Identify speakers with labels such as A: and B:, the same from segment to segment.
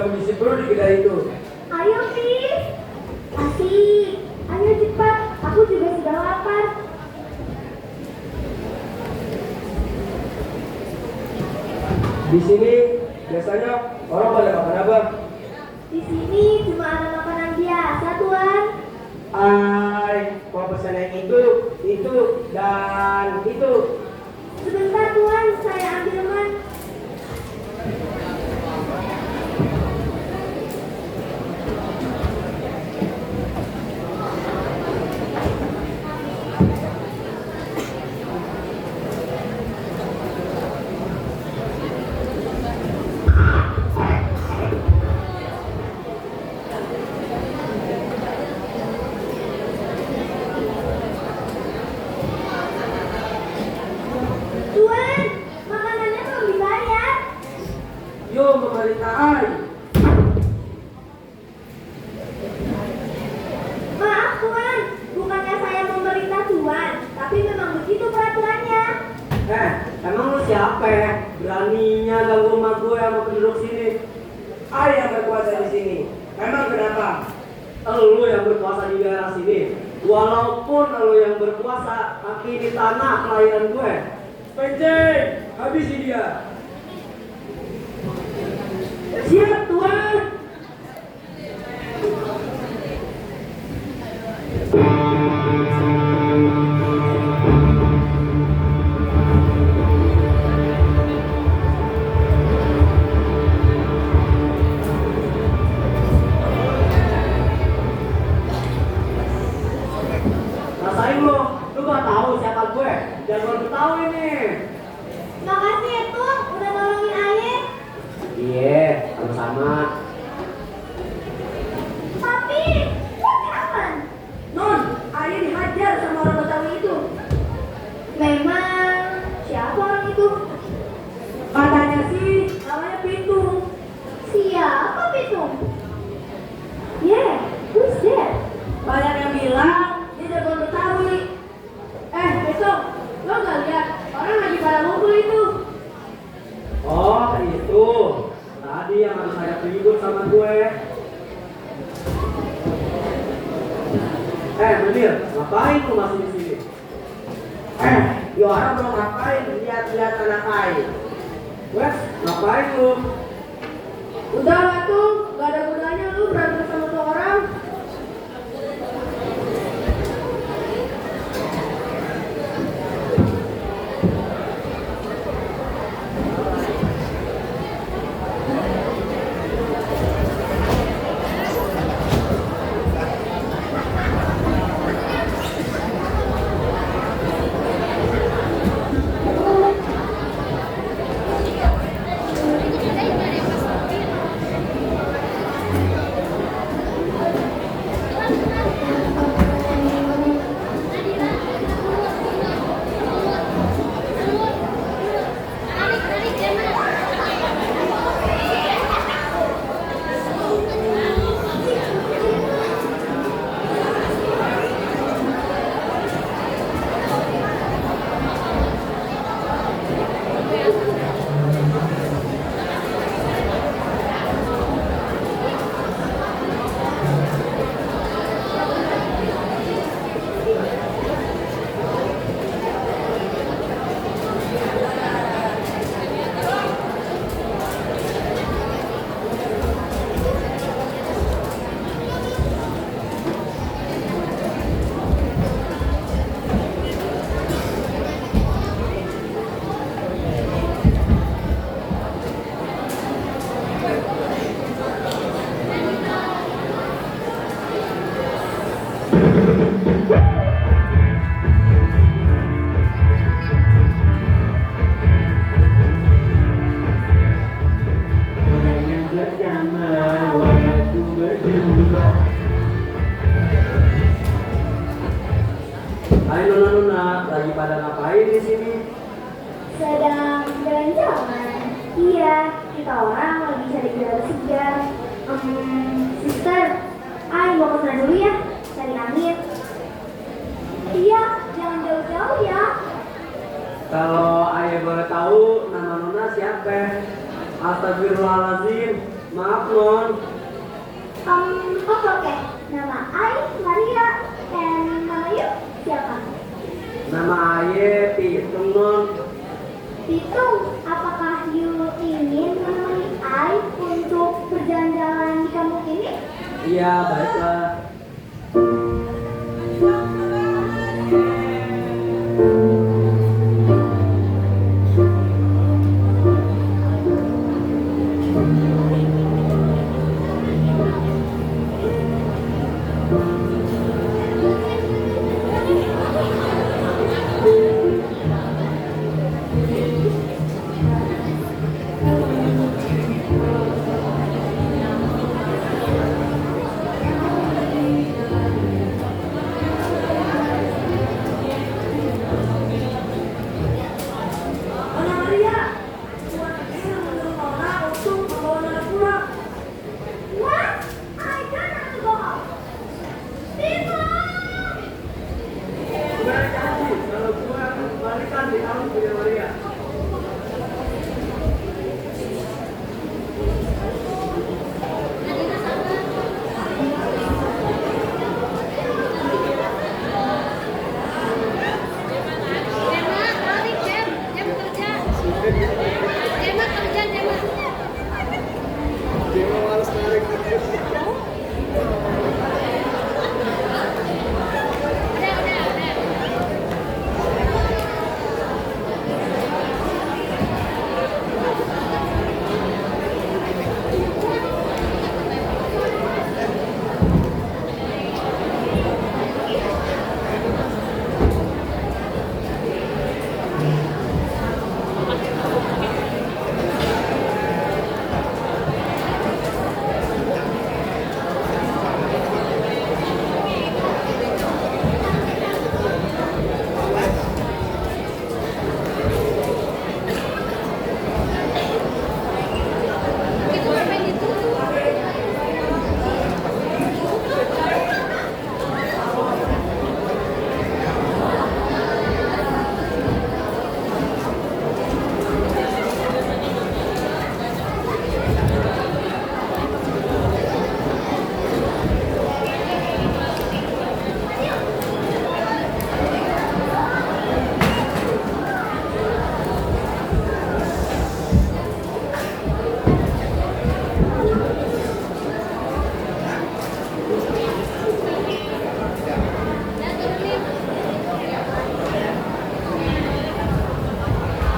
A: mengisi perut di kedai itu.
B: Ayo, Fis. Asik. Ayo cepat. Aku juga sudah lapar.
A: Di sini biasanya orang pada makan apa?
B: Di sini cuma ada makanan biasa, Tuan.
A: Mau pesan yang itu, dan itu.
B: Sebentar, Tuan. Saya ambil, Man. Tuan, makanannya belum dibayar.
A: Yo, memerintah.
B: Maaf, Tuan. Bukannya saya memerintah Tuan, tapi memang begitu peraturannya.
A: Emang lu siapa ya? Beraninya ganggu rumah gue sama penduduk sini. Ada yang berkuasa di sini. Emang kenapa? Lu yang berkuasa di daerah sini. Walaupun lu yang berkuasa, tapi ini tanah kelahiran gue. Penceng, habisi dia. Siap, Tuan. Rasain lu gak tahu siapa gue. Jangan lu tahu ini.
B: Makasih ya, Tuan. Udah nolongin Aye.
A: Iya, sama-sama.
B: Tapi, jangan.
A: Non, Aye dihajar sama orang Betawi itu.
B: Memang, siapa orang itu?
A: Katanya sih, namanya Pitung.
B: Siapa Pitung? Yeah, who's that?
A: Banyak yang bilang dia jagoan Betawi. Pitung, lo gak lihat orang lagi pada ngumpul itu? Oh, itu. Tadi yang harus saya ribut sama gue. Menir, ngapain lu masih di sini? Yo orang belum ngapain, lihat-lihat anak Aye. Wes, ngapain lu? Udah lah tuh, gak ada gunanya lu berantem sama tuh orang. Hai nona-nona, lagi pada ngapain di sini?
B: Sedang jalan-jalan. Iya, kita orang lagi cari udara segar. Sister, Ayo mau kesana dulu ya, cari angin. Iya, jangan jauh-jauh ya.
A: Kalau ayah boleh tahu nama nona siapa? Astagfirullahaladzim, maaf non.
B: Oke. Nama I Maria, and nama you siapa?
A: Nama Aye Pitung non.
B: Pitung, apakah you ingin menemani I untuk berjalan-jalan di kampung ini?
A: Iya, baiklah.
B: Nona Maria, Tuan Ena menyuruh Nona untuk membawa Nona pulang. What? I don't have to go out. People!
A: Gue janji kalau gue akan kembalikan di alam punya Maria.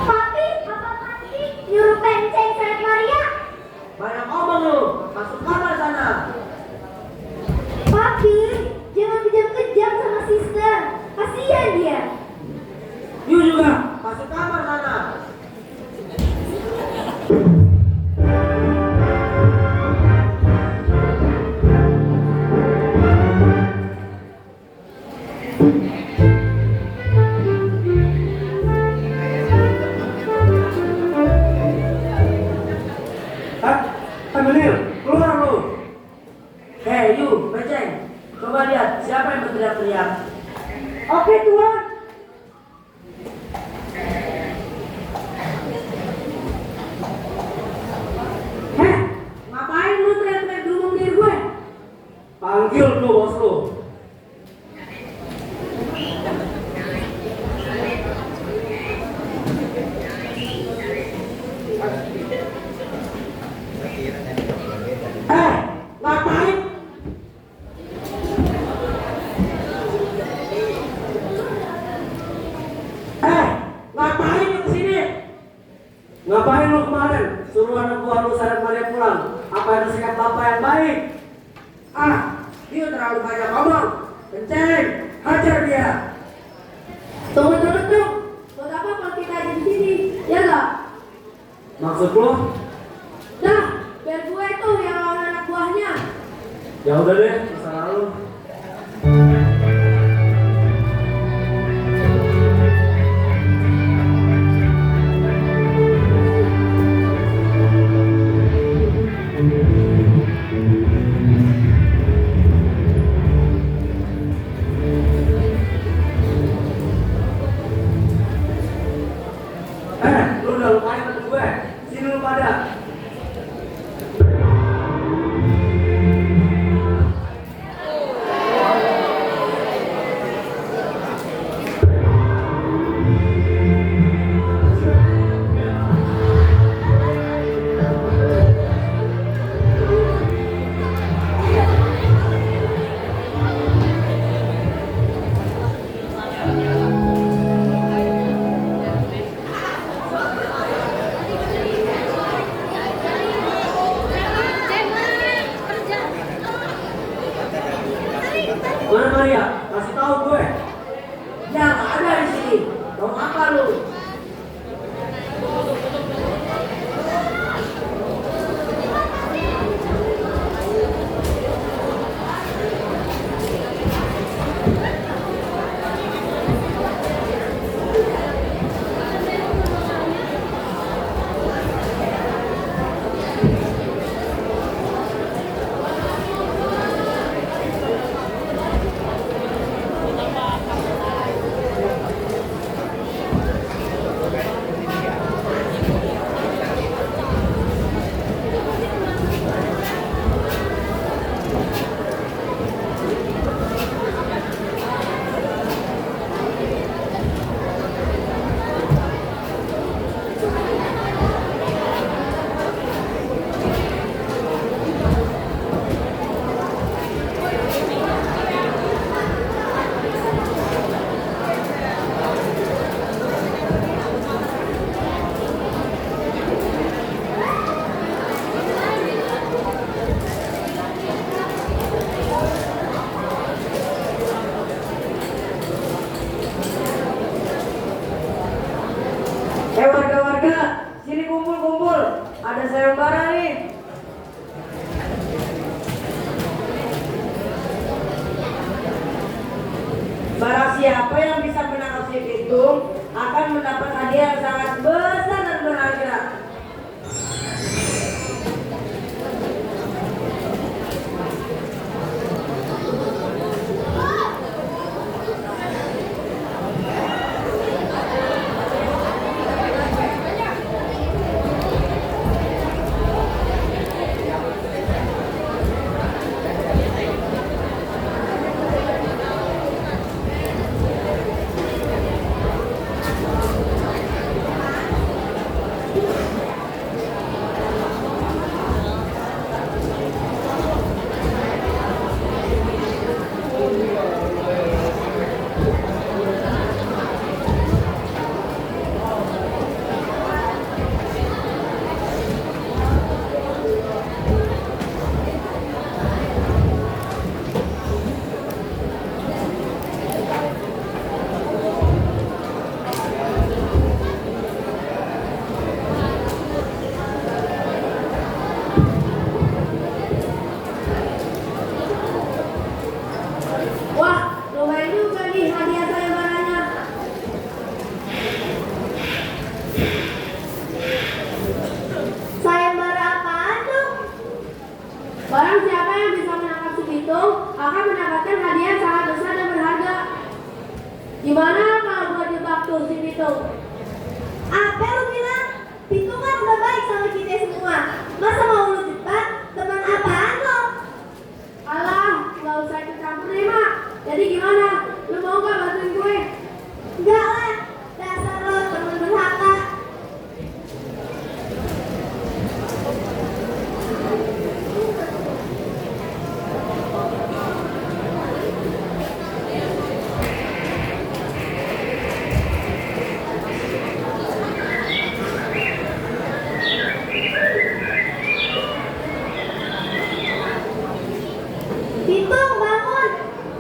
B: Papi, apakah sih nyuruh penceng Saint Maria?
A: Banyak omong lu, masuk kamar sana.
B: Papi, jangan kejam-kejam sama sister. Kasihan dia.
A: You juga, masuk kamar sana. Hah? Ambil, keluar lu. Hei, you, Beceng. Coba lihat, siapa yang berteriak-teriak? Oke, Tuan. Heh, ngapain lu teriak-teriak di rumah diri gue? Panggil lu bos lu. Ngapain? Ngapain lu kesini? Ngapain lu kemarin? Suruh anak buah lu Saint Maria pulang. Apa ada sikap bapak yang baik? Dia terlalu banyak ngomong. Kenceng, hajar dia.
B: Tunggu. Buat apa kalau kita ada di sini? Ya nggak?
A: Maksud lu?
B: Nah, biar gue tuh yang lawan anak buahnya.
A: Ya udah deh, terserah lu. Lu udah lupain temen gue. Sini lu pada. Mana Maria? Kasih tahu gue. Ya nggak ada di sini. Mau apa lu? Warga-warga, sini kumpul-kumpul. Ada sayembara nih. Barang siapa yang bisa menangkap si Pitung akan mendapat hadiah yang sangat besar dan berharga.
B: Barang siapa yang bisa menangkap si Pitung akan mendapatkan hadiah yang sangat besar dan berharga. Gimana kalau gua jebak tuh si Pitung?
C: Apa lu bilang? Pitung kan udah baik sama kita semua. Masa mau lu jebak? Teman apaan lo?
B: Alah, gak usah ikut campur deh, Mak. Jadi gimana? Lu mau gak bantuin gue?
C: Enggak lah, dasar lo temen berhaka. Pitung bangun,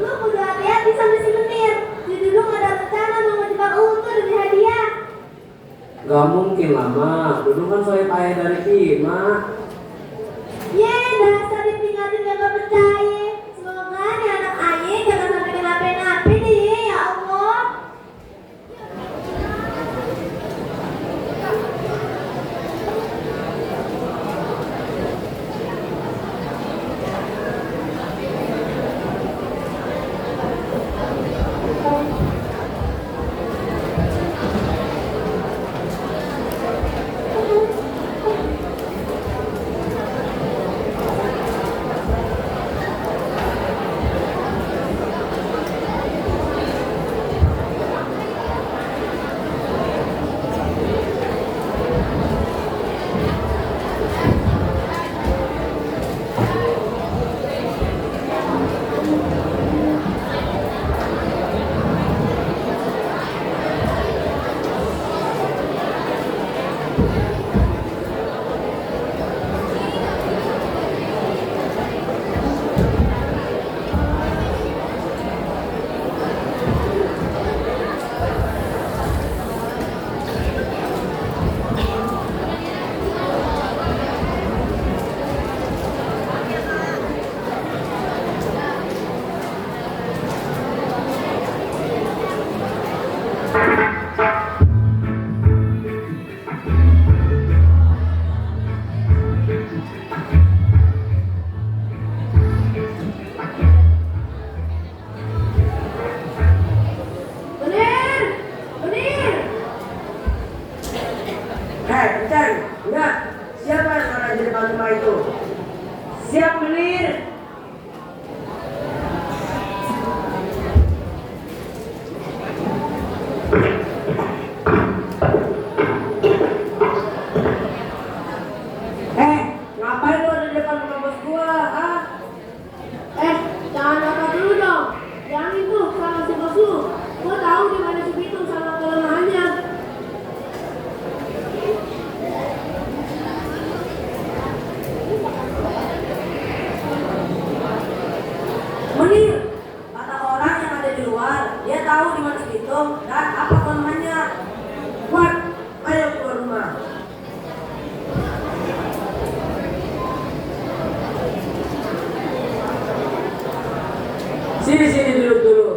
C: lu kudu hati-hati sama si Menir. Si Dudung ada rencana mau ngejebak lu tuh demi hadiah.
A: Gak mungkin lah, Mak. Dulu kan saya payah dari Kima.
C: Ye, dasar ditinggalin gak percaya. Semoga nih anak ayah jangan sampai kenapa-napa deh, ya Allah. Adil. Kata orang yang ada di luar, dia tahu di mana Bitung dan apa kelemahannya.
A: Kuat, ayo keluar rumah. Sini duduk dulu.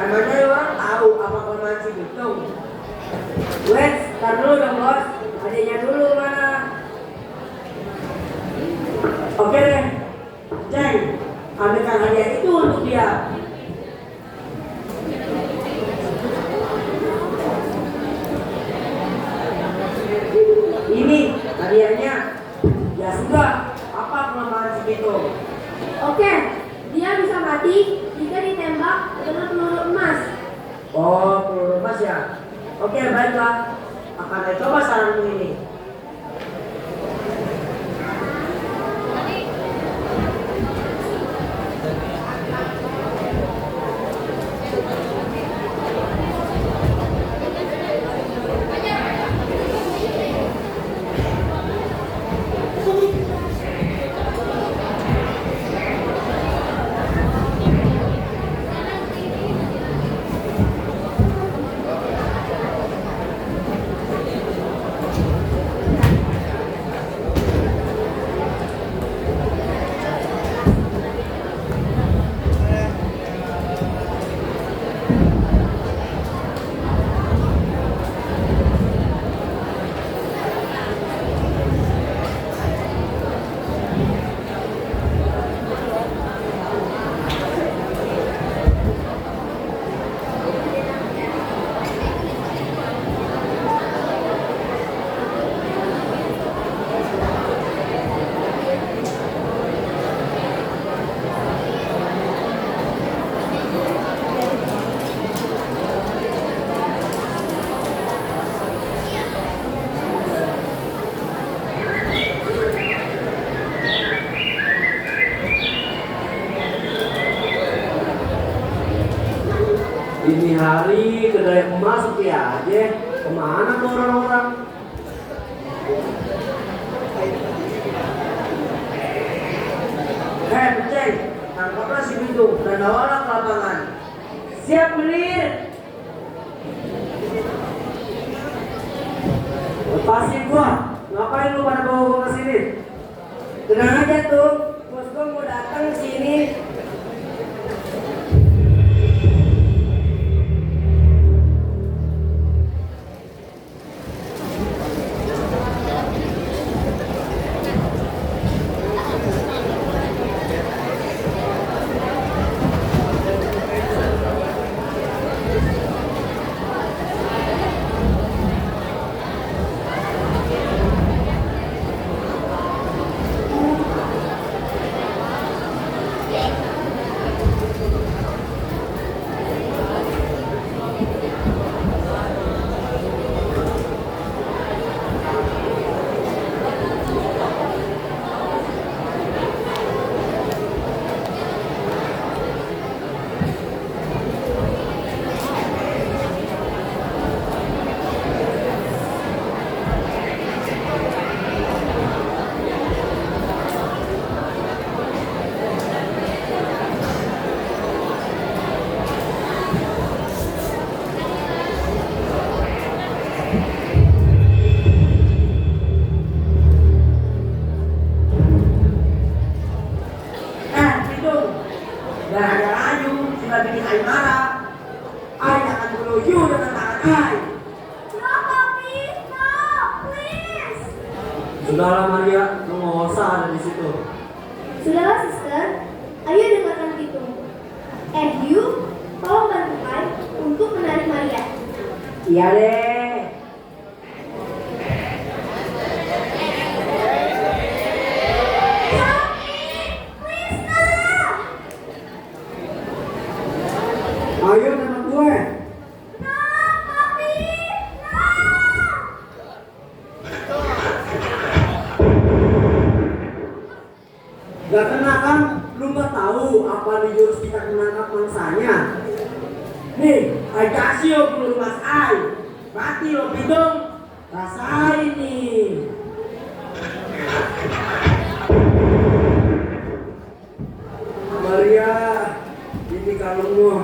A: Emangnya orang tahu apa kelemahan si Bitung? Wes, tar dulu dong bos. Adanya dulu mana? Oke deh, Ceng, ambilkan hadiah itu untuk dia. Ini hadiahnya. Ya sudah, apa kelemahan si Bitung?
B: Oke, dia bisa mati jika ditembak dengan peluru emas.
A: Oh, peluru emas ya? Oke, baiklah. Akan saya coba saranmu ini. Dini hari kedai emas sepi aja. Kemana tuh orang-orang? Ceng, tangkaplah si Bitung dan bawalah ke lapangan. Siap, Menir. Lepasin gua. Ngapain lu pada bawa gua ke sini? Tenang aja tuh, bos gua mau datang ke sini. Sudahlah Maria, lu nggak usah ada di situ.
B: Sudahlah sister, ayo dengarkan Bitung. You, tolong bantu Kai untuk menarik Maria.
A: Iya deh. Ayo tembak gue. Gak kena kan? Lu gak tahu apa di jurus kita menangkap mangsanya. Nih, I kasih yo peluru mas I. Mati lo Bidong, rasain nih. Maria, ini kalungmu.